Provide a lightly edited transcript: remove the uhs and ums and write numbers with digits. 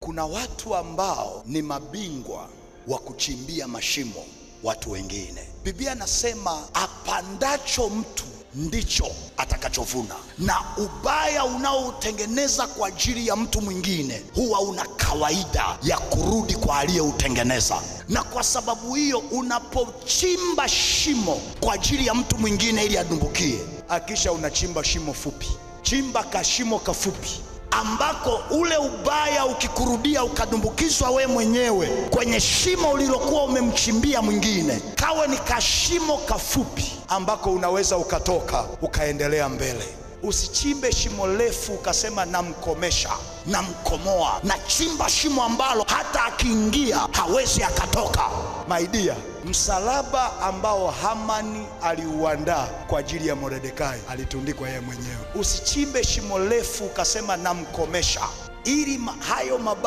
Kuna watu ambao ni mabingwa wa kuchimbia mashimo watu wengine. Biblia nasema apandacho mtu ndicho atakachovuna, na ubaya unaoutengeneza kwa ajili ya mtu mwingine huwa una kawaida ya kurudi kwa aliyeutengeneza. Na kwa sababu hiyo, unapochimba shimo kwa ajili ya mtu mwingine ili adumbukie, hakisha unachimba shimo fupi. Chimba kashimo kafupi ambako ule ubaya ukikurudia ukadumbukizwa we mwenyewe kwenye shimo ulilokuwa umemchimbia mwingine, kawe ni kashimo kafupi ambako unaweza ukatoka ukaendelea mbele. Usichimbe shimo refu ukasema namkomesha, namkomoa, nachimba shimo ambalo hata akiingia hawezi akatoka. My dear, msalaba ambao Hamani aliuandaa kwa ajili ya Mordekai alitundikwa yeye mwenyewe. Usichimbe shimo refu ukasema namkomesha, ili hayo mabaya